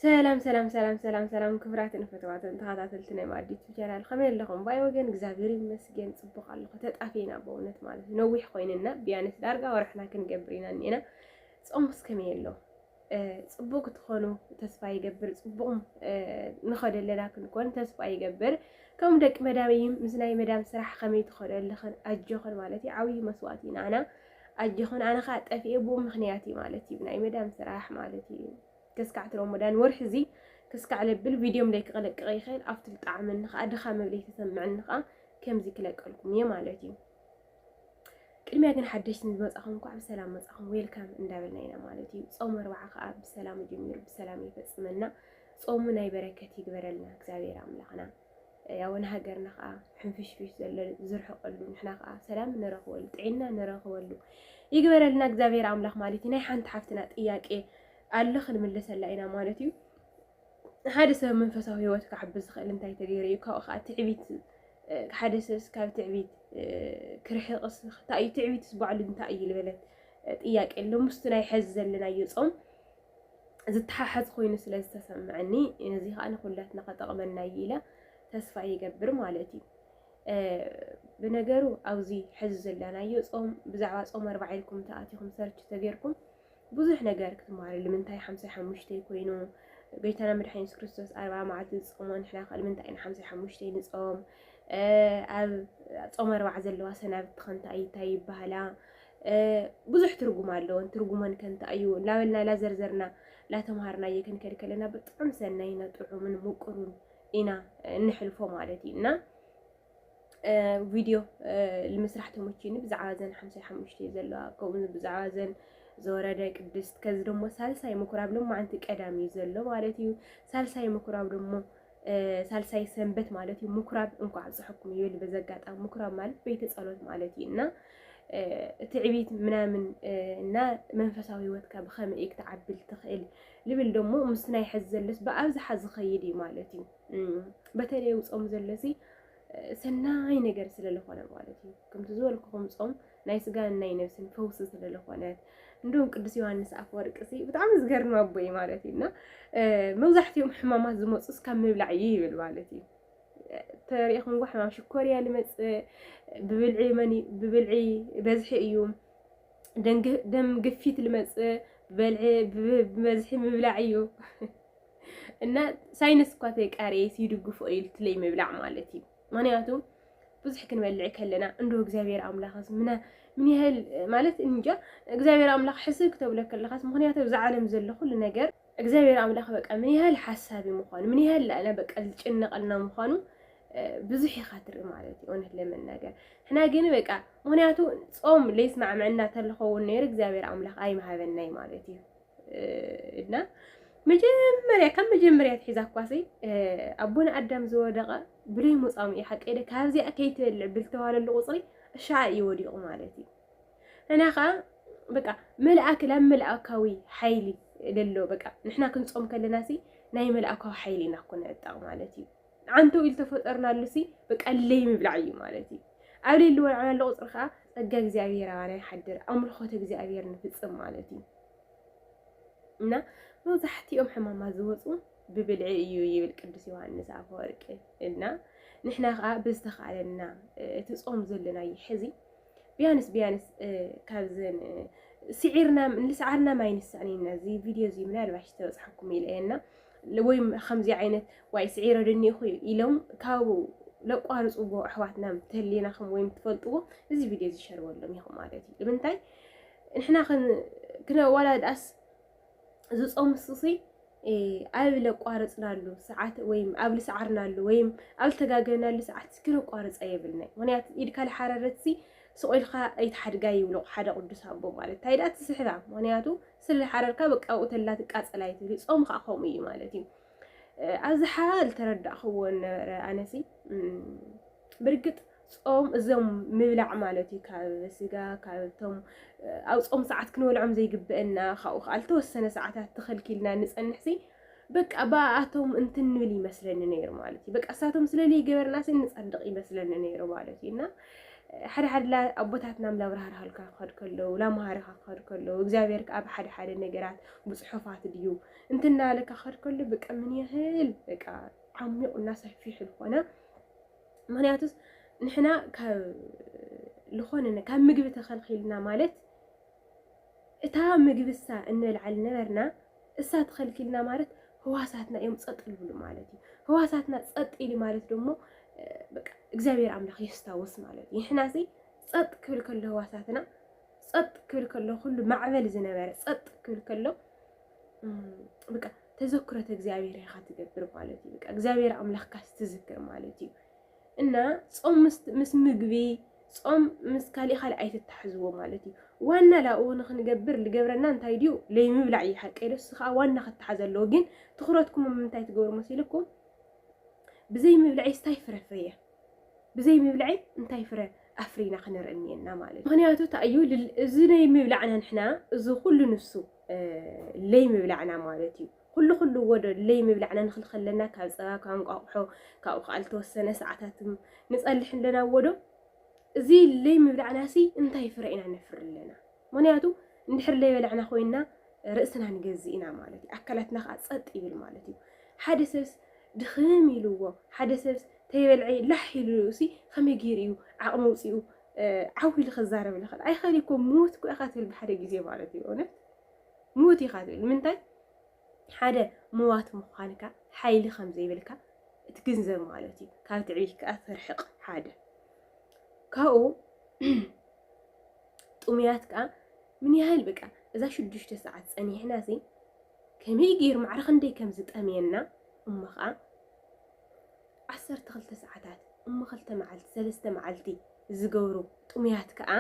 ሰላም ሰላም ሰላም ሰላም ሰላም፣ ክቡራትን ፈተዋትን ተኸታተልቲ ናይ ማዕዲ ዩቱብ ቻናል፣ ከመይ ኣለኹም? ባይ ወገን እግዚኣብሔር ይመስገን ጽቡቕ ኣለኹ። ተጣፊና በእውነት ማለት እዩ። ነዊሕ ኮይንና፣ ቢያንስ ዳርጋ ወርሕና ክንገብር ኢና እኒኤና። ጾምስ ከመይ ኣሎ? እ፣ ጽቡቕ ክትኾኑ ተስፋ ይገብር። ጽቡቕ፣ እ፣ ንኸደለና ክንኮን ተስፋ ይገብር። ከም ደቂ መዳም እዩ፣ ምስ ናይ መዳም ስራሕ ከመይ ትኸዶ ኣለኽን? ኣጆኽን ማለት እዩ። ዓብዪ መስዋእቲ ኢና ኣና። ኣጆኽን፣ ኣነ ኸኣ ጠፊኤ ብኡ ምኽንያት እዩ ማለት እዩ። ናይ መዳም ስራሕ ማለት እዩ። ከስካዕቲ ሮሞዳን ወርሒ እዚ ከስካዕ ለብል ቪድዮ ምለይ ክለቅቕ ይኽእል። ኣብቲ ልጣዕመኒ ኸኣ ድኻ መብለይ ተሰምዐኒ ኸኣ ከምዚ ክለቀልኩም እየ ማለት እዩ። ቅድሚያ ግን ሓደሽቲ ንዝመጻኹም እንኳዕ ብሰላም መጻኹም፣ ዌልካም እንዳበልና ኢና ማለት እዩ። ጾም ኣርባዓ ኸኣ ብሰላም ጀሚሩ ብሰላም ይፈጽመና። ጾሙ ናይ በረከት ይግበረልና እግዚኣብሔር ኣምላኽና። ያው ንሃገርና ኸኣ ሕንፍሽፍሽ ዘሎ ዝርሕቀሉ፣ ንሕና ኸኣ ሰላም ንረኽበሉ፣ ጥዕና ንረኽበሉ ይግበረልና እግዚኣብሔር ኣምላኽ ማለት እዩ። ናይ ሓንቲ ሓፍትና ጥያቄ ኣሎ ክንምልሰላ ኢና ማለት እዩ። ሓደ ሰብ መንፈሳዊ ህይወት ክዓቢ ዝኽእል እንታይ ተገይሩ እዩ? ካብኡ ኸዓ ትዕቢት፣ እ፣ ሓደ ሰብስ ካብ ትዕቢት፣ እ፣ ክርሕቕስ እንታይ እዩ? ትዕቢትስ ባዕሉ እንታይ እዩ ዝበለት፣ እ፣ ጥያቄ ኣሎ። ምስቲ ናይ ሐዚ ዘለናዮ ጾም ዝተሓሓዝ ኮይኑ ስለ ዝተሰምዐኒ፣ ነዚ ኸዓ ንኹላትና ከጠቕመና እዩ ኢለ ተስፋ ይገብር ማለት እዩ። እ፣ ብነገሩ ኣብዚ ሐዚ ዘለናዮ ጾም ብዛዕባ ጾም ኣርባዓ ኢልኩም ተኣቲኹም ሰርች ተገይርኩም ብዙሕ ነገር ክትመሃሩ። ንምንታይ ሓምሳይ ሓሙሽተ ኮይኑ ጎይታና መድሓኒ የሱስ ክርስቶስ ኣርባዓ መዓልቲ ዝጾሞ፣ ንሕና ከ ንምንታይ ኢና ሓምሳይ ሓሙሽተ ንጾም? እ፣ ኣብ ጾም ኣርባዓ ዘለዋ ሰናብቲ ከ እንታይ እንታይ ይበሃላ? እ፣ ብዙሕ ትርጉም ኣለዎን፣ ትርጉመን ከ እንታይ እዩ? እናበልና ላዘርዘርና ላተምሃርናዮ ክንከድ ከለና ብጣዕሚ ሰናይና ጥዑምን ምቁሩን ኢና እንሕልፎ ማለት እዩ። እና እ፣ ቪድዮ፣ እ፣ ንምስራሕ ተመችዩኒ ብዛዕባ ዘን ሓምሳይ ሓሙሽተ ዘለዋ፣ ከምኡ ብዛዕባ ዘን ዝወረደ ቅድስት፣ ከዚ ደሞ ሳልሳይ ምኩራብ ሎማዓንቲ ቀዳም እዩ ዘሎ ማለት እዩ። ሳልሳይ ምኩራብ ደሞ፣ እ፣ ሳልሳይ ሰንበት ማለት እዩ። ምኩራብ እንኳዕ ኣብፀሐኩም ይብል። በዚ ኣጋጣሚ ምኩራብ ማለት ቤተ ጸሎት ማለት እዩ። እና፣ እ፣ ትዕቢት ምናምን፣ እ፣ እና መንፈሳዊ ህይወትካ ብኸመይ ክትዓብል ትኽእል ልብል ደሞ ምስ ናይ ሐዚ ዘሎስ ብኣብዝሓ ዝኸይድ እዩ ማለት እዩ። እም፣ በተለይ ኣብ ጾም ዘሎሲ ሰናይ ነገር ስለ ዝኾነ ማለት እዩ። ከምቲ ዝበልኩኹም ጾም ናይ ስጋን ናይ ነብስን ፈውሲ ስለ ዝኾነት፣ እንዲሁም ቅዱስ ዮሃንስ ኣፈወርቂ ሲ ብጣዕሚ ዝገርም ኣቦ እዩ ማለት እዩ። እና፣ እ፣ መብዛሕትኦም ሕማማት ዝመጹስ ካብ ምብላዕ እዩ ይብል ማለት እዩ። ተሪእኹምዎ ሕማም ሽኮርያ ዝመጽእ ብብልዒ መን እዩ? ብብልዒ በዝሒ እዩ። ደም ግ-፣ ደም ግፊት ዝመጽእ ብበልዒ፣ ብ-፣ ብበዝሒ ምብላዕ እዩ። እና ሳይንስ እኳ ተቃርየስ ይድግፎ እዩ ትለይ ምብላዕ ማለት እዩ። ምኽንያቱ ብዙሕ ክንበልዕ ከለና እንዶ እግዚኣብሔር ኣምላኽስ ምና-፣ ምን ያህል ማለት እንጃ፣ እግዚኣብሔር ኣምላኽ ሕስብ ክተብሎ ከለኻስ፣ ምኽንያቱ ኣብዛ ዓለም ዘሎ ኩሉ ነገር እግዚኣብሔር ኣምላኽ በቃ ምን ያህል ሓሳቢ ምዃኑ፣ ምን ያህል ለኣና በቃ ዝጭነቐልና ምዃኑ፣ እ፣ ብዙሕ ኢኻ ትርኢ ማለት እዩ፣ እውነት ለመናገር። ሕና ግን በቃ፣ ምኽንያቱ ጾም ለይስማዕመዐና ተልኸውን ነይሩ እግዚኣብሔር ኣምላኽ ኣይምሃበናይ ማለት እዩ። እ፣ እና መጀመርያ፣ ካብ መጀመርያ ትሒዛ እኳሲ፣ እ፣ ኣቦና ኣዳም ዝወደቐ ብለይ ምጻሙ እዩ። ሓቀይ ደ ካብዚኣ ከይትበልዕ ብልተባለሉ ቁጽሪ፣ እሻዓ እዩ ወዲቑ ማለት እዩ። ንሕና ኸዓ በቃ መልኣክ፣ ላብ መልኣካዊ ሓይሊ ለሎ፣ በቃ ንሕና ክንጾም ከለናሲ ናይ መልኣካዊ ሓይሊ ኢና እኮ ንዕጠቕ ማለት እዩ። ዓንተው ኢሉ ተፈጠርናሉሲ በቃ ለይ ምብላዕ እዩ ማለት እዩ። ኣብ ለይ ልወልዓናሉ ቁጽሪ ኸዓ ጸጋ እግዚኣብሔር ኣባና ይሓድር፣ ኣምልኾት እግዚኣብሔር ንፍጽም ማለት እዩ። እና መብዛሕትኦም ሕማማት ዝወፁ ብብልዒ እዩ ይብል ቅዱስ ዮሃንስ ኣፈወርቂ። እና ንሕና ኸዓ ብዝተኻእለና፣ እ፣ እቲ ጾም ዘለናዮ ሕዚ ቢያንስ ቢያንስ፣ እ፣ ካብዘን፣ እ፣ ስዒርና፣ ንስዓርና ማይ ንስዕን ኢና። እዚ ቪድዮ እዚ ምናልባሽ ተበፅሐኩም ኢለ እየ። እና ወይም ከምዚ ዓይነት ዋይ ስዒረ ዶ እኒእኹ ኢሎም ካብ ለቋርፅዎ ኣሕዋትና ተሊናኹም ወይም ትፈልጥዎ እዚ ቪድዮ እዚ ሸርበሎም ኢኹም ማለት እዩ። ንምንታይ ንሕና ክን-፣ ክነ-፣ ዋላ ድኣስ ዝጾም ንሱሲ፣ እ፣ ኣብ ለቋረጽናሉ ሰዓት ወይም ኣብ ልሰዓርናሉ ወይም ኣብ ልተጋገናሉ ሰዓት ክነቋርጾ የብልናይ። ምኽንያቱ ኢድካ ልሓረረትሲ ስቕ ኢልካ ኣይትሓድጋ ይብሎ ሓደ ቅዱስ ኣቦ ማለት። እንታይ ደኣ ትስሕባ? ምኽንያቱ ስለ ልሓረርካ በቃ ኣብኡ ተላ ትቃጸል ኣይትብሊ። ጾም ከኣ ከምኡ እዩ ማለት እዩ። እ፣ ኣብዝሓ ልተረዳእክዎ ነበረ ኣነሲ፣ እም፣ ብርግጽ ጾም እዞም ምብላዕ ማለት እዩ፣ ካብ ስጋ፣ ካብ እቶም፣ እ፣ ኣብ ጾም ሰዓት ክንበልዖም ዘይግብአና፣ ካብኡ ከኣ ልተወሰነ ሰዓታት ተኸልኪልና ንጸንሕሲ፣ በቃ ብኣኣቶም እንትን ንብል ይመስለኒ ነይሩ ማለት እዩ። በቃ እሳቶም ስለ ልይገበርናሲ ንጸድቕ ይመስለኒ ነይሩ ማለት እዩ። እና፣ ሓደ ሓደ ላ ኣቦታትና ላብራህርሃልካ ክኸድ ከለዉ፣ ላምሃርኻ ክኸድ ከለዉ፣ እግዚኣብሔር ከኣ ብሓደ ሓደ ነገራት ብጽሑፋት ድዩ እንትን እናበለካ ክኸድ ከሎ፣ በቃ ምን ያህል በቃ ዓሚቑና ሰፊሕ ዝኾነ። ምኽንያቱስ ንሕና ካብ ልኾነ ነ-፣ ካብ ምግቢ ተኸልኺልና ማለት እታ ምግቢ እሳ እንበልዓ ዝነበርና እሳ ተኸልኪልና ማለት ህዋሳትና እዮም ጸጥ ዝብሉ ማለት እዩ። ህዋሳትና ጸጥ ኢሉ ማለት ደሞ፣ እ፣ በቃ እግዚኣብሔር ኣምላኽ የስታውስ ማለት እዩ። ንሕናሲ ጸጥ ክብል ከሎ ህዋሳትና፣ ጸጥ ክብል ከሎ ኩሉ ማዕበል ዝነበረ ጸጥ ክብል ከሎ፣ እም፣ በቃ ተዘክሮተ እግዚኣብሔር ኢኻ ትገብር ማለት እዩ። በቃ እግዚኣብሔር ኣምላኽካ ትዝክር ማለት እዩ። እና ጾም ምስ፣ ምስ ምግቢ፣ ጾም ምስ ካሊእ ካሊእ ኣይትተሓዝዎ ማለት እዩ። ዋና ላኡ ንኽንገብር ልገብረና እንታይ ድዩ? ለይምብላዕ እዩ ሓቀይ ዶ? እሱ ኸዓ ዋና ክተሓዝ ኣለዎ። ግን ትኹረትኩም ኣብ ምንታይ ትገብሩ መሲልኩም? ብዘይ ምብላዕስ እንታይ ፍረ ኣፍርየ? ብዘይ ምብላዕ እንታይ ፍረ ኣፍሪና ክነርኢ እኒኤና ማለት እዩ። ምኽንያቱ እንታይ እዩ? ልል-፣ እዚ ናይ ምብላዕና ንሕና፣ እዚ ኩሉ ንሱ፣ እ፣ ለይ ምብላዕና ማለት እዩ። ኩሉ ኩሉ ወዶ ለይ ምብላዕና ንኽልከለና ካብ ጸባ፣ ካብ እንቋቑሖ፣ ካብኡ ከኣ ልተወሰነ ሰዓታት ንጸልሕ ኣለና ወዶ። እዚ ለይ ምብላዕናሲ እንታይ ፍረ ኢና ነፍሪ ኣለና? ምኽንያቱ እንድሕር ለይ በላዕና ኮይንና ርእስና ንገዝእ ኢና ማለት እዩ። ኣካላትና ከኣ ጸጥ ይብል ማለት እዩ። ሓደ ሰብስ ድኽም ኢልዎ፣ ሓደ ሰብስ ተይበልዐ ላሕ ኢሉሲ ከመይ ገይሩ እዩ ዓቕሚ ኣውጺኡ፣ እ፣ ዓው ኢሉ ክዛረብ ዝኽእል? ኣይኽእል እኮ፣ ምዉት እኮ ኢኻ ትብል ብሓደ ግዜ ማለት እዩ። እውነት ምዉት ኢኻ ትብል። ንምንታይ? ሓደ ምዋት ምዃንካ፣ ሓይሊ ከም ዘይብልካ እትግንዘብ ማለት እዩ። ካብ ትዕቢት ከኣ ትርሕቕ ሓደ። ካብኡ ጥሙያት ከኣ ምን ያህል በቃ እዛ ሽዱሽተ ሰዓት ጸኒሕናሲ ከመይ ገይሩ ማዕረ ክንደይ ከም ዝጠምየና እሞ ከኣ ዓሰርተ ክልተ ሰዓታት እሞ ክልተ መዓልቲ፣ ሰለስተ መዓልቲ ዝገብሩ ጥሙያት ከኣ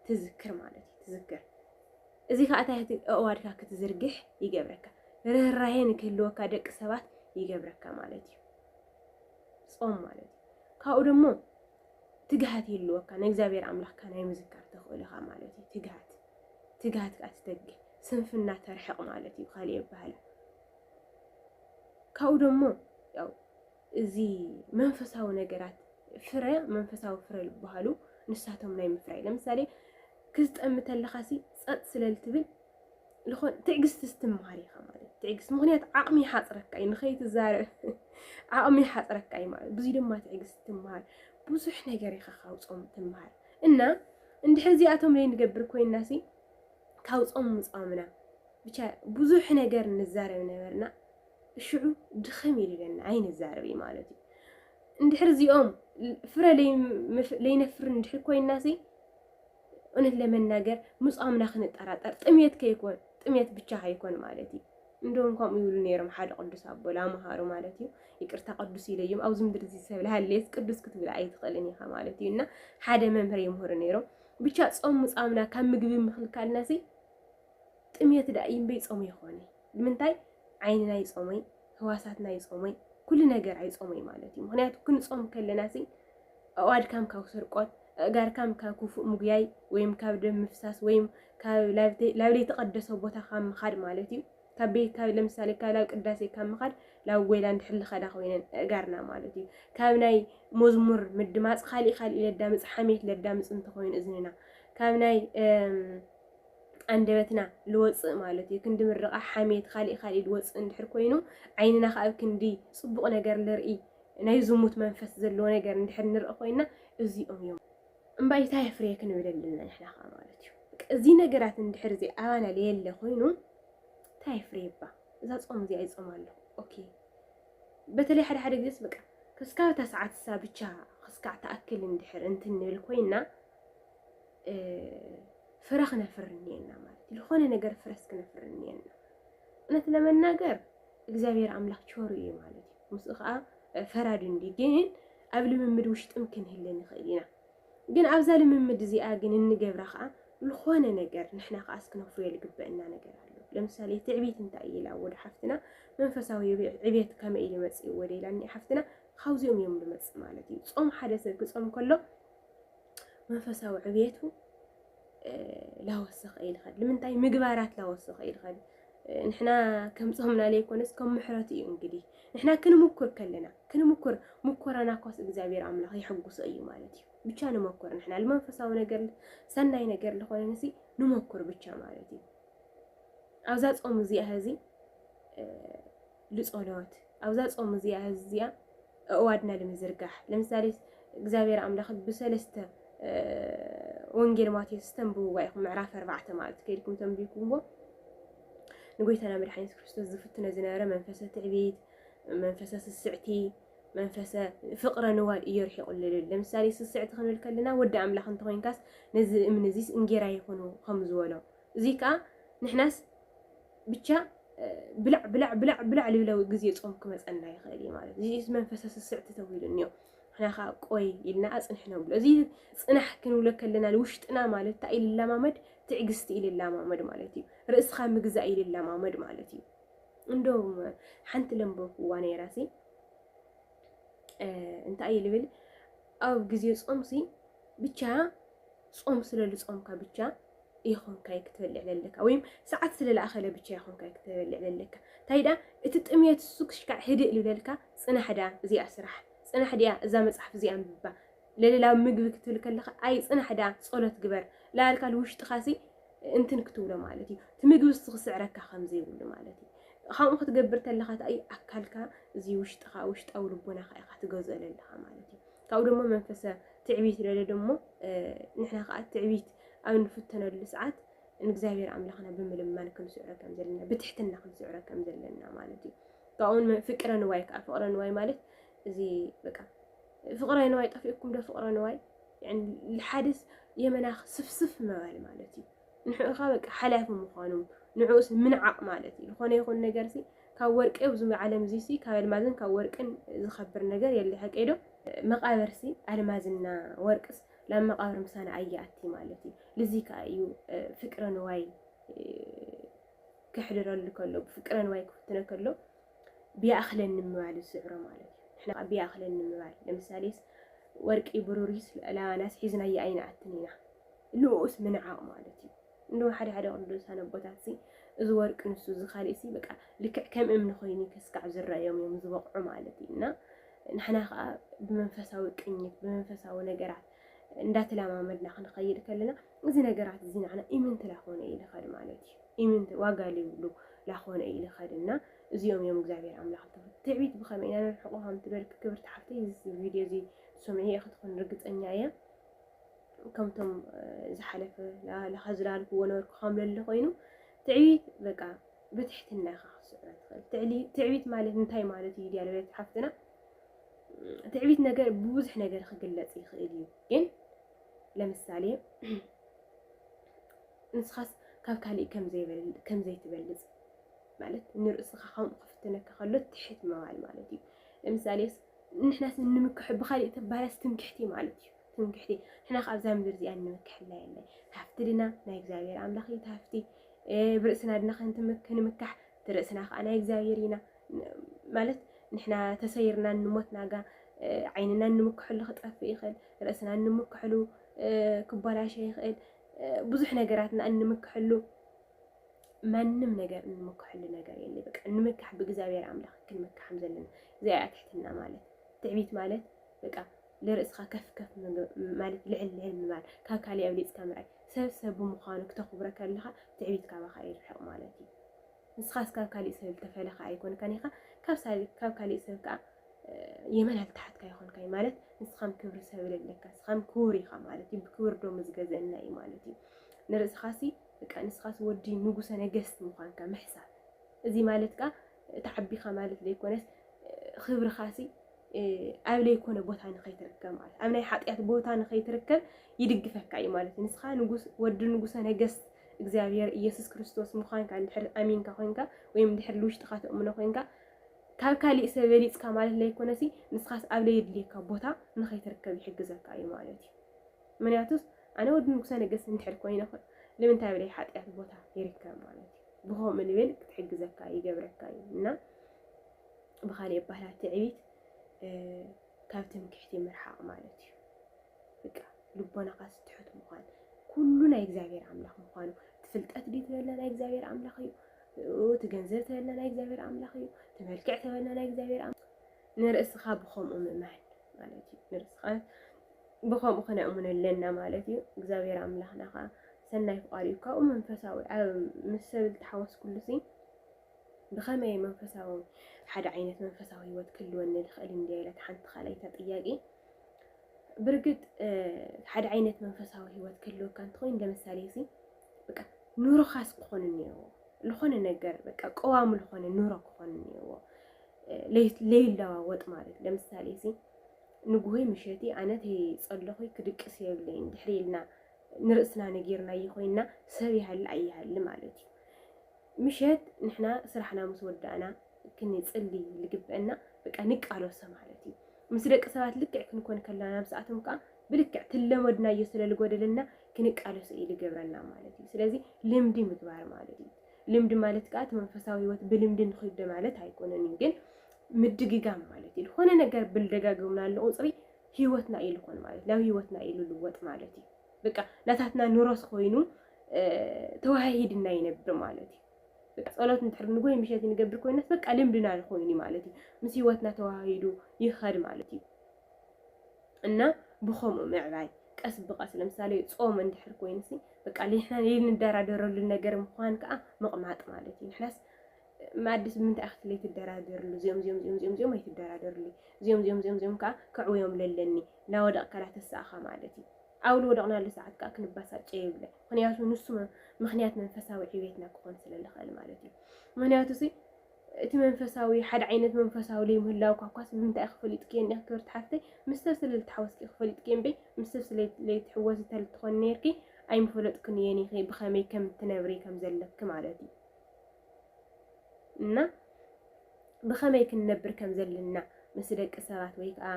ትዝክር ማለት እዩ፣ ትዝክር። እዚ ከኣ እንታይ እቲ ኣእዋድካ ክትዝርግሕ ይገብረካ። ርህራሄ ንክህልወካ ደቂ ሰባት ይገብረካ ማለት እዩ። ጾም ማለት እዩ። ካብኡ ደሞ ትግሃት ይህልወካ፣ ንእግዚኣብሔር ኣምላኽካ ናይ ምዝካር ተኽእሎኻ ማለት እዩ። ትግሃት፣ ትግሃት ከኣ ትተግህ። ስንፍና ተርሕቕ ማለት እዩ፣ ካልእ የበሃላ። ካብኡ ደሞ ያው እዚ መንፈሳዊ ነገራት ፍረ፣ መንፈሳዊ ፍረ ዝበሃሉ ንሳቶም ናይ ምፍራይ። ለምሳሌ፣ ክትጠሚ ተለኻሲ ጸጥ ስለ ልትብል፣ ልኾን ትዕግስቲ ስትምሃር ኢኻ ማለት እዩ። ትዕግስቲ፣ ምኽንያቱ ዓቕሚ ይሓጽረካ እዩ፣ ንኸይትዛረብ ዓቕሚ ይሓጽረካ እዩ ማለት። ብዙይ ድማ ትዕግስቲ ትምሃር፣ ብዙሕ ነገር ኢኻ ካብ ጾም ትምሃር። እና እንድሕር እዚኣቶም ለይ ንገብር ኮይንናሲ፣ ካብ ጾም ምጻምና፣ ብቻ ብዙሕ ነገር ንዛረብ ነበርና። ሽዑ ድኽም ኢሉለና ኣይንዛረብ እዩ ማለት እዩ። እንድሕር እዚኦም ፍረ ለይ-፣ ለይነፍር እንድሕር ኮይንናሲ፣ እውነት ለመናገር ምጻምና ክንጠራጠር፣ ጥሜት ከይኮን፣ ጥሜት ብቻ ከይኮን ማለት እዩ። እንደውም ከምኡ ይብሉ ነይሮም ሓደ ቅዱስ ኣቦ ላምሃሩ ማለት እዩ። ይቅርታ ቅዱስ ኢለዮም፣ ኣብዚ ምድሪ እዚ ሰብ ለሃለየስ ቅዱስ ክትብል ኣይትኽእልን ኢኻ ማለት እዩ። እና ሓደ መምህር ይምህሩ ነይሮም። ብቻ ጾም ምጻምና ካብ ምግቢ ምኽልካልናሲ ጥሜት ደኣ እዩ እምበይ ጾም ይኾነ። ንምንታይ? ዓይንና ይጾመይ፣ ህዋሳትና ይጾመይ፣ ኩሉ ነገር ኣይጾመይ ማለት እዩ። ምኽንያቱ ክንጾም ከለናሲ ኣእዋድካም ካብ ስርቆት፣ ኣእጋርካም ካብ ክፉእ ምጉያይ፣ ወይም ካብ ደም ምፍሳስ፣ ወይም ካብ ላብ-፣ ላብ ለይተቐደሰ ቦታ ካብ ምኻድ ማለት እዩ። ካብ ቤት፣ ካብ ለምሳሌ ካብ ላብ ቅዳሴ ካብ ምኻድ ላብ ጎይላ እንድሕር ልኸዳ ኮይነን ኣእጋርና ማለት እዩ። ካብ ናይ መዝሙር ምድማጽ፣ ካሊእ ካሊእ ለዳምጽ፣ ሓሜት ለዳምጽ እንተኾይኑ እዝንና፣ ካብ ናይ፣ እም፣ ኣንደበትና ልወጽእ ማለት እዩ። ክንዲ ምርቓ፣ ሓሜት፣ ካሊእ ካሊእ ልወጽእ እንድሕር ኮይኑ፣ ዓይንና ከኣ ኣብ ክንዲ ጽቡቕ ነገር ልርኢ፣ ናይ ዝሙት መንፈስ ዘለዎ ነገር እንድሕር ንርኢ ኮይንና፣ እዚኦም እዮም። እምባይ እንታይ ኣፍርየ ክንብል ኣለና ንሕና ከኣ ማለት እዩ። እዚ ነገራት እንድሕር እዚ ኣባና ለየለ ኮይኑ፣ እንታይ ኣፍርየ እባ? እዛ ጾም እዚኣ ይጾም ኣለኹ። ኦኬ። በተለይ ሓደ ሓደ ግዜስ በቃ፣ ክስካብ እታ ሰዓት እሳ ብቻ ክስካዕ ትኣክል እንድሕር እንትን ንብል ኮይንና፣ እ፣ ፍረ ክነፍሪ እኒኤና ማለት እዩ። ዝኾነ ነገር ፍረስ ክነፍሪ እኒኤና። እውነት ለመናገር እግዚኣብሔር ኣምላኽ ቸሩ እዩ ማለት እዩ። ምስኡ ኸዓ፣ እ፣ ፈራዲ እንዲ። ግን ኣብ ልምምድ ውሽጥም ክንህለ ንኽእል ኢና። ግን ኣብዛ ልምምድ እዚኣ ግን እንገብራ ኸዓ ዝኾነ ነገር ንሕና ኸዓ እስክነፍርዮ ዝግበአና ነገር ኣሎ። ለምሳሌ ትዕቢት እንታይ እዩ ኢላ ወደ ሓፍትና፣ መንፈሳዊ ዕብየት ከመይ ኢሉ መጽእ ወደ ኢላኒ ሓፍትና፣ ካብዚኦም እዮም ዝመጽእ ማለት እዩ። ጾም ሓደ ሰብ ክጾም ከሎ መንፈሳዊ ዕብየቱ፣ እ፣ ላወሰኸ ይልኸድ። ንምንታይ? ምግባራት ላወሰኸ ይልኸድ። እ፣ ንሕና ከም ጾምና ለይኮነስ ከም ምሕረቱ እዩ እንግዲህ። ንሕና ክንምኩር ከለና፣ ክንምኩር፣ ምኮራና ኮስ እግዚኣብሔር ኣምላኽ የሐጉሶ እዩ ማለት እዩ። ብቻ ንመኩር ንሕና ልመንፈሳዊ ነገር ሰናይ ነገር ዝኾነ ንሲ ንመኩር ብቻ ማለት እዩ። ኣብዛ ጾም እዚኣ ህዚ ልጸሎት ኣብዛ ጾም እዚኣ እዚኣ ኣእዋድና ንምዝርጋሕ ለምሳሌ እግዚኣብሔር ኣምላኽ ብሰለስተ ወንጌል ማቴዎስ ተንብብዋ ኢኹም ምዕራፍ ኣርባዕተ ማለት ከይድኩም ተንቢብኩምዎ ንጎይታና መድሓኒት ክርስቶስ ዝፍትነ ዝነበረ መንፈሰ ትዕቢት መንፈሰ ስስዕቲ መንፈሰ ፍቅረ ንዋይ እዩ ርሒቁልልን ለምሳሌ ስስዕቲ ክንብል ከለና ወዲ ኣምላኽ እንተኮይንካስ ነዚ እምኒ እዚስ እንጌራ ይኹኑ ከም ዝበሎ እዚ ከዓ ንሕናስ ብቻ ብላዕ ብላዕ ብላዕ ብላዕ ልብለው ግዜ ጾም ክመፀና ይኽእል እዩ ማለት እዚ መንፈሰ ስስዕቲ ተባሂሉ እኒኦ ንሕና ከዓ ቆይ ኢልና ኣፅንሕ ነብሎ እዚ ፅናሕ ክንብሎ ከለና ንውሽጥና ማለት እንታይ ኢልላማመድ ትዕግስቲ ኢልላማመድ ማለት እዩ ርእስኻ ምግዛእ ኢልላማመድ ማለት እዩ እንደውም ሓንቲ ለንበብኩዋ ነይራሲ እንታይ እዩ ልብል ኣብ ግዜ ጾምሲ ብቻ ጾም ስለ ልጾምካ ብቻ ይኾንካይ ክትበልዕ ለለካ ወይም ሰዓት ስለ ለኣኸለ ብቻ ይኾንካይ ክትበልዕ ለለካ እንታይ ዳ እቲ ጥምየት እሱ ክሽካዕ ህድእ ልብለልካ ጽናሕ ዳ እዚኣ ስራሕ ጽናሕ ዲኣ እዛ መጽሓፍ እዚኣ ኣንብባ ለሌላ ምግቢ ክትብል ከለኻ ኣይ ጽናሕ ዳ ጸሎት ግበር ላልካ ልውሽጥኻሲ እንትን ክትብሎ ማለት እዩ እቲ ምግቢ እሱ ክስዕረካ ከም ዘይብሉ ማለት እዩ ከምኡ ክትገብር ተለኻ ተኣይ ኣካልካ እዚ ውሽጥኻ ውሽጣዊ ልቦናኻ ኢኻ ትገዝኦ ለለኻ ማለት እዩ ካብኡ ደሞ መንፈሰ ትዕቢት ለለ ደሞ ንሕና ከዓ ትዕቢት ኣብ ንፍተነሉ ሰዓት ንእግዚኣብሔር ኣምላኽና ብምልማን ክንስዕሮ ከም ዘለና ብትሕትና ክንስዕሮ ከም ዘለና ማለት እዩ ካብኡን ፍቅረ ንዋይ ከዓ ፍቅረ ንዋይ ማለት እዚ በቃ ፍቅረ ንዋይ ጠፊእኩም ዶ ፍቅረ ንዋይ ሓደስ የመናኽ ስፍስፍ ምባል ማለት እዩ ንዕኡ ኸዓ በቃ ሓላፊ ምዃኑ ንዕኡስ ምንዓቕ ማለት እዩ ዝኾነ ይኹን ነገርሲ ካብ ወርቂ ኣብዚ ዓለም እዚሲ ካብ ኣልማዝን ካብ ወርቅን ዝኸብር ነገር የለ ሓቀይ ዶ መቃብርሲ ኣልማዝና ወርቅስ ናብ መቃብር ምሳና ኣየኣቲ ማለት እዩ ልዚ ከዓ እዩ ፍቅረ ንዋይ ክሕድረሉ ከሎ ብፍቅረ ንዋይ ክፍትነ ከሎ ብይኣኽለኒ ምባል ዝስዕሮ ማለት እዩ ንሕና ከዓ ብይኣኽለኒ ምባል ለምሳሌስ ወርቂ ብሩሪስ ለኣናስ ሒዝናዮ ኣይንኣትን ኢና ንኡስ ምንዓቕ ማለት እዩ እንዶ ሓደ ሓደ ቅዱሳን ኣቦታት ሲ እዚ ወርቂ ንሱ እዚ ካልእ ሲ በቃ ልክዕ ከም እምኒ ኮይኑ ከስካዕ ዝረኣዮም እዮም ዝበቕዑ ማለት እዩ እና ንሕና ከዓ ብመንፈሳዊ ቅኝት ብመንፈሳዊ ነገራት እንዳተለማመድና ክንኸይድ ከለና እዚ ነገራት እዚ ንዓና ኢምንቲ ላኾነ እዩ ልኸድ ማለት እዩ ኢምንቲ ዋጋ ዘይብሉ ላኾነ እዩ ልኸድ እና እዚኦም እዮም እግዚኣብሔር ኣምላኽ ትዕቢት ብኸመይ ኢና ንርሕቆ ከም ትበልኪ ክብርቲ ሓፍተይ እዚ ቪድዮ እዚ ትሰምዒ ኢኺ ትኾን ርግፀኛ እየ ከምቶም ዝሓለፈ ላኻ ዝላልክዎ ነበርኩ ከም ለለ ኮይኑ ትዕቢት በቃ ብትሕትና ኢኻ ክትስዕሮ ትኽእል ትዕቢት ማለት እንታይ ማለት እዩ ድያ ለበለት ሓፍትና ትዕቢት ነገር ብብዙሕ ነገር ክግለጽ ይኽእል እዩ ግን ለምሳሌ ንስኻስ ካብ ካሊእ ከም ዘይትበልጽ ማለት ንርእስኻ ከምኡ ክፍትነካ ከሎ ትሕት ምባል ማለት እዩ ለምሳሌ ንሕናስ ንምክሕ ብካሊእ ተባህላስ ትምክሕቲ ማለት እዩ ትምክሕቲ ንሕና ካብዛ ምድር እዚኣ ንምክሕላ የለን ሃፍቲ ድና ናይ እግዚኣብሔር ኣምላኽ እዩ ሃፍቲ ብርእስና ድና ክንምካሕ እቲ ርእስና ከዓ ናይ እግዚኣብሔር ኢና ማለት ንሕና ተሰይርና እንሞትና ጋ ዓይንና እንምክሐሉ ክጠፍእ ይኽእል ርእስና እንምክሐሉ ክበላሸ ይኽእል ብዙሕ ነገራትና እንምክሐሉ ማንም ነገር እንምክሐሉ ነገር የለ በቃ ንምካሕ ብእግዚኣብሔር ኣምላኽ ክንምካሕ ከም ዘለና እዚኣ ትሕትና ማለት ትዕቢት ማለት በቃ ንርእስኻ ከፍ ከፍ ማለት ልዕል ልዕል ምባል ካብ ካሊእ ኣብሊፅካ ምርኣይ ሰብ ሰብ ብምዃኑ ክተኽብሮ ከለኻ ትዕቢት ካባኻ ይርሕቕ ማለት እዩ ንስኻስ ካብ ካሊእ ሰብ ዝተፈለኻ ኣይኮንካን ኢኻ ካብ ካሊእ ሰብ ከዓ የመን ኣልተሓትካ ይኾንካ እዩ ማለት ንስኻም ክብሪ ሰብ ለለካ ንስኻም ክቡር ኢኻ ማለት እዩ ብክብር ዶ ምዝገዘእና እዩ ማለት እዩ ንርእስኻሲ በቃ ንስኻስ ወዲ ንጉሰ ነገስት ምዃንካ ምሕሳብ እዚ ማለት ከዓ ተዓቢኻ ማለት ዘይኮነስ ክብርኻሲ ኣብ ለይኮነ ቦታ ንኸይትርከብ ማለት ኣብ ናይ ሓጢኣት ቦታ ንኸይትርከብ ይድግፈካ እዩ ማለት ንስኻ ንጉስ ወዲ ንጉሰ ነገስት እግዚኣብሔር ኢየሱስ ክርስቶስ ምዃንካ እንድሕር ኣሚንካ ኮይንካ ወይም እንድሕር ልውሽጥኻ ተእምኖ ኮይንካ ካብ ካሊእ ሰብ በሊፅካ ማለት ለይኮነሲ ንስኻስ ኣብ ለየድልየካ ቦታ ንኸይትርከብ ይሕግዘካ እዩ ማለት እዩ ምክንያቱስ ኣነ ወዲ ንጉሰ ነገስት እንድሕር ኮይነ ንምንታይ ኣብ ለይ ሓጢኣት ቦታ ይርከብ ማለት እዩ ብኸምኡ ንብል ክትሕግዘካ ይገብረካ እዩ እና ብኻሊእ ኣባህላ ትዕቢት ካብ ትምክሕቲ ምርሓቕ ማለት እዩ በቃ ልቦናኻ ስትሑት ምዃን ኩሉ ናይ እግዚኣብሔር ኣምላኽ ምዃኑ ትፍልጠት ድዩ ትበልና ናይ እግዚኣብሔር ኣምላኽ እዩ ትገንዘብ ተበልና ናይ እግዚኣብሔር ኣምላኽ እዩ ትመልክዕ ተበልና ናይ እግዚኣብሔር ንርእስኻ ብኸምኡ ምእማን ማለት እዩ ንርእስኻ ብኸምኡ ክነእምኖ ኣለና ማለት እዩ። እግዚኣብሔር ኣምላኽና ከዓ ሰናይ ፍቓዱ እዩ። ካብኡ መንፈሳዊ ኣብ ምስ ሰብ ዝተሓወስኩሉ ሲ ብኸመይ መንፈሳዊ ሓደ ዓይነት መንፈሳዊ ህይወት ክህልወኒ ዝኽእል እንዲ ኢለት ሓንቲ ካልኣይታ ጥያቄ። ብርግጥ ሓደ ዓይነት መንፈሳዊ ህይወት ክህልወካ እንተኾይኑ ለምሳሌ ሲ በቃ ኑሮኻስ ክኾን እኒኦዎ ዝኾነ ነገር በቃ ቀዋሚ ዝኾነ ኑሮ ክኾን እኒኦዎ ለይለዋወጥ ማለት ለምሳሌ ሲ ንጉሆይ ምሸቲ ኣነ ተይጸለኹይ ክድቅስ የብለይን ድሕሪ ኢልና ንርእስና ነጊርናዮ ኮይንና ሰብ ይሃሊ ኣይሃሊ ማለት እዩ። ምሸት ንሕና ስራሕና ምስ ወዳእና ክንጽሊ ዝግበአና በቃ ንቃለሶ ማለት እዩ። ምስ ደቂ ሰባት ልክዕ ክንኮን ከለና ናብዝኣቶም ከዓ ብልክዕ ትለመድናዮ ስለ ዝጎደለና ክንቃለሶ እዩ ዝገብረና ማለት እዩ። ስለዚ ልምዲ ምግባር ማለት እዩ። ልምዲ ማለት ከዓ እቲ መንፈሳዊ ህይወት ብልምዲ ንክዶ ማለት ኣይኮነን እዩ፣ ግን ምድግጋም ማለት እዩ። ዝኾነ ነገር ብልደጋገምናሉ ቁፅሪ ህይወትና እዩ ዝኾን ማለት ናብ ህይወትና እዩ ልልወጥ ማለት እዩ። በቃ ናታትና ኑሮስ ኮይኑ ተዋሃሂድና ይነብር ማለት እዩ። በቃ ጸሎት እንድሕር ንጎይ ምሸት ንገብር ኮይናስ በቃ ልምድና ዝኾይኑ ማለት እዩ። ምስ ህይወትና ተዋሃሂዱ ይኸድ ማለት እዩ። እና ብኸምኡ ምዕባይ ቀስ ብቐስ ለምሳሌ ጾም እንድሕር ኮይንሲ በቃ ንሕና ንደራደረሉ ነገር ምዃን ከዓ ምቕማጥ ማለት እዩ። ንሕናስ መኣድስ ብምንታይ ክትለይ ትደራደርሉ እዚኦም እዚኦም እዚኦም እዚኦም እዚኦም ኣይትደራደርሉ እዚኦም እዚኦም እዚኦም እዚኦም ከዓ ክዕውዮም ለለኒ ናወደቕካ ላተሳእኻ ማለት እዩ። ኣብ ዝወደቕናሉ ሰዓት ከዓ ክንበሳጨ የብለ ምክንያቱ ንሱ ምክንያት መንፈሳዊ ዕቤትና ክኾን ስለ ዝኽእል ማለት እዩ። ምክንያቱ ሲ እቲ መንፈሳዊ ሓደ ዓይነት መንፈሳዊ ለይምህላው ኳኳስ ብምንታይ ክፈሊጥክዮ እኒኽ ክብርቲ ሓፍተይ ምስ ሰብ ስለ ልትሓወስኪ ክፈሊጥክዮ እምበይ ምስ ሰብ ስለ ለይትሕወስ እንተልትኾን ነርኪ ኣይምፈለጥክንዮን ኢኺ ብኸመይ ከም ትነብሪ ከም ዘለኪ ማለት እዩ። እና ብኸመይ ክንነብር ከም ዘለና ምስ ደቂ ሰባት ወይ ከዓ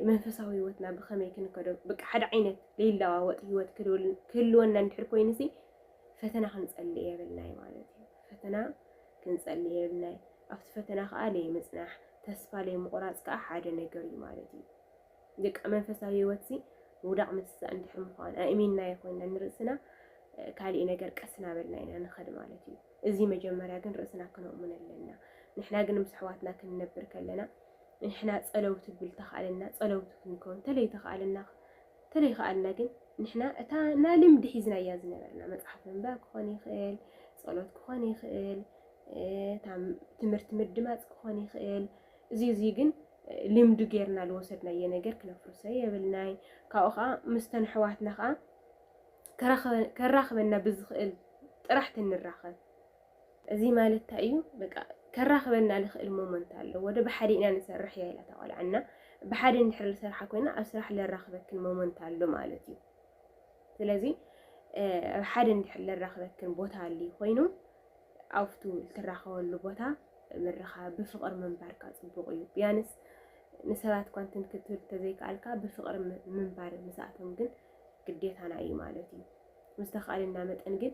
መንፈሳዊ ህይወትና ብኸመይ ክንከዶ በቃ ሓደ ዓይነት ለይለዋወጥ ህይወት ክህልወና እንድሕር ኮይኑ ሲ ፈተና ክንጸልእ የብልናይ ማለት እዩ። ፈተና ክንጸልእ የብልናይ። ኣብቲ ፈተና ከዓ ለይምጽናሕ ተስፋ ለይምቑራጽ ከዓ ሓደ ነገር እዩ ማለት እዩ። ደቂ መንፈሳዊ ህይወት ሲ ምውዳቕ ምትሳእ እንድሕር ምዃን ኣእሚንናዮ ኮይና ንርእስና ካሊእ ነገር ቀስ እናበልና ኢና ንኸድ ማለት እዩ። እዚ መጀመርያ ግን ርእስና ክነእምኖ ኣለና። ንሕና ግን ምስ ኣሕዋትና ክንነብር ከለና ንሕና ጸለውቲ ብል ተኽኣለና ጸለውቲ ክንከውን ተለይተኽኣልና ተለይኸኣልና ግን ንሕና እታ ናልምዲ ሒዝናያ ዝነበርና መጽሓፍ ምንባብ ክኾን ይኽእል፣ ጸሎት ክኾን ይኽእል፣ ትምህርቲ ምድማፅ ክኾን ይኽእል። እዚ እዚ ግን ልምዲ ጌርና ዝወሰድናዮ ነገር ክነፍርሶ የብልናይ። ካብኡ ከዓ ምስተን ኣሕዋትና ከዓ ከራኸበና ብዝኽእል ጥራሕ ትንራኸብ። እዚ ማለት እንታይ እዩ? በቃ ከራኽበና ዝኽእል ሞመንት ኣሎ። ወደ ብሓደ ኢና ንሰርሕ እያ ኢላ እታ ቆልዓና። ብሓደ እንድሕር ዝሰርሓ ኮይና ኣብ ስራሕ ለራኽበክን ሞመንት ኣሎ ማለት እዩ። ስለዚ ኣብ ሓደ እንድሕር ለራኽበክን ቦታ ኣልዩ ኮይኑ ኣብቱ ልትራኸበሉ ቦታ ምርኻብ ብፍቕሪ ምንባርካ ጽቡቕ እዩ። ቢያንስ ንሰባት እኳ እንትን ክትብል ተዘይከኣልካ ብፍቕሪ ምንባር ምስኣቶም ግን ግዴታና እዩ ማለት እዩ። ምስተኻልና መጠን ግን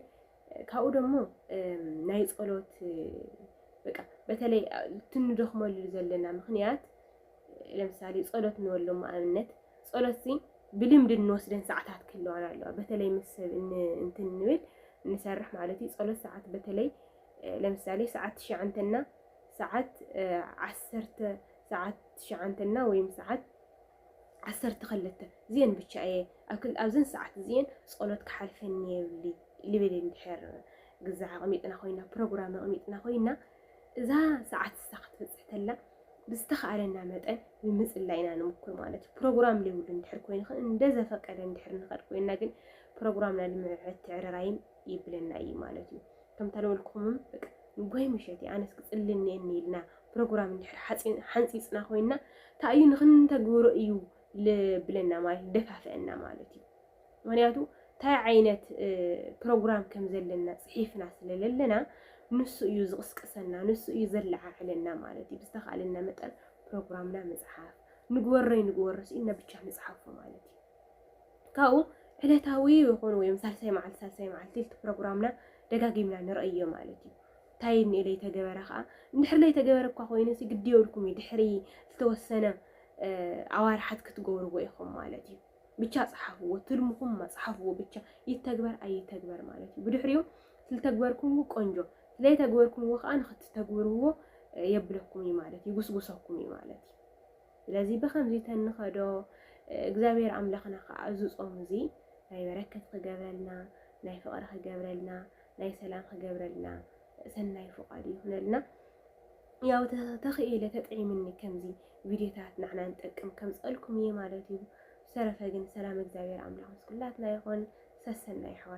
ካብኡ ደሞ ናይ ጸሎት በቃ በተለይ ትንደኽመሉ ዘለና ምኽንያት ለምሳሌ ጸሎት ንበሎም ኣብነት ጸሎት ሲ ብልምዲ እንወስደን ሰዓታት ክህልዋና ኣለዋ። በተለይ ምስ ሰብ እንትን ንብል ንሰርሕ ማለት እዩ። ጸሎት ሰዓት በተለይ ለምሳሌ ሰዓት ትሽዓንተና ሰዓት ዓሰርተ ሰዓት ትሽዓንተና ወይም ሰዓት ዓሰርተ ክልተ እዚአን ብቻ እየ ኣብዘን ሰዓት እዚአን ጸሎት ክሓልፈኒ የብሊ ልብል እንድሕር ግዛ ኣቕሚጥና ኮይና ፕሮግራም ኣቕሚጥና ኮይና እዛ ሰዓት እሳ ክትበፅሕ ተላ ብዝተኻእለና መጠን ንምፅላ ኢና ንምኩር ማለት እዩ። ፕሮግራም ዘይብሉ እንድሕር ኮይኑ እንደዘፈቀደ እንድሕር ንኸድ ኮይና ግን ፕሮግራምና ንምዕትዕርራይን ይብለና እዩ ማለት እዩ። ከምታ ዝበልኩኹም በቃ ንጎይ ምሸት ኣነስ ክፅሊ እኒኤኒ ኢልና ፕሮግራም እንድሕር ሓፂ- ሓንፂፅና ኮይና እንታይ እዩ ንክንተግብሮ እዩ ልብለና ማለት ደፋፍአና ማለት እዩ። ምክንያቱ እንታይ ዓይነት ፕሮግራም ከም ዘለና ፅሒፍና ስለለለና ንሱ እዩ ዝቕስቅሰና፣ ንሱ እዩ ዘለዓዕለና ማለት እዩ። ብዝተኻእለና መጠን ፕሮግራምና ምፅሓፍ ንግበሮ ንግበሮ ስኢልና ብቻ ንፅሓፎ ማለት እዩ። ካብኡ ዕለታዊ ይኹን ወይም ሳልሳይ መዓልቲ ሳልሳይ መዓልቲ እቲ ፕሮግራምና ደጋጊምና ንርእዮ ማለት እዩ። እንታይ እኒኦ ለይተገበረ ከዓ እንድሕር ለይተገበረ እኳ ኮይኑ ሲ ግዲ የብልኩም እዩ ድሕሪ ዝተወሰነ ኣዋርሓት ክትገብርዎ ኢኹም ማለት እዩ። ብቻ ፀሓፍዎ፣ ትልምኹም ፀሓፍዎ ብቻ ይተግበር ኣይተግበር ማለት እዩ። ብድሕሪኡ ስለተግበርኩምዎ ቆንጆ፣ ስለይተግበርኩምዎ ከዓ ንክትተግብርዎ የብለኩም እዩ ማለት እዩ፣ ይጉስጉሰኩም እዩ ማለት እዩ። ስለዚ ብኸምዚ ተንኸዶ እግዚኣብሔር ኣምላኽና ከዓ እዚ ጾም እዚ ናይ በረከት ክገብረልና፣ ናይ ፍቕሪ ክገብረልና፣ ናይ ሰላም ክገብረልና ሰናይ ፍቓዱ ይኹነልና። ያው ተ- ተኽኢለ ተጥዒምኒ ከምዚ ቪድዮታት ንዓና ንጠቅም ከምፀልኩም እየ ማለት እዩ። ብዝተረፈ ግን ሰላም እግዚኣብሔር ኣምላኽ ምስ ኩላትና ይኹን። ሰሰናይ ኣሕዋት።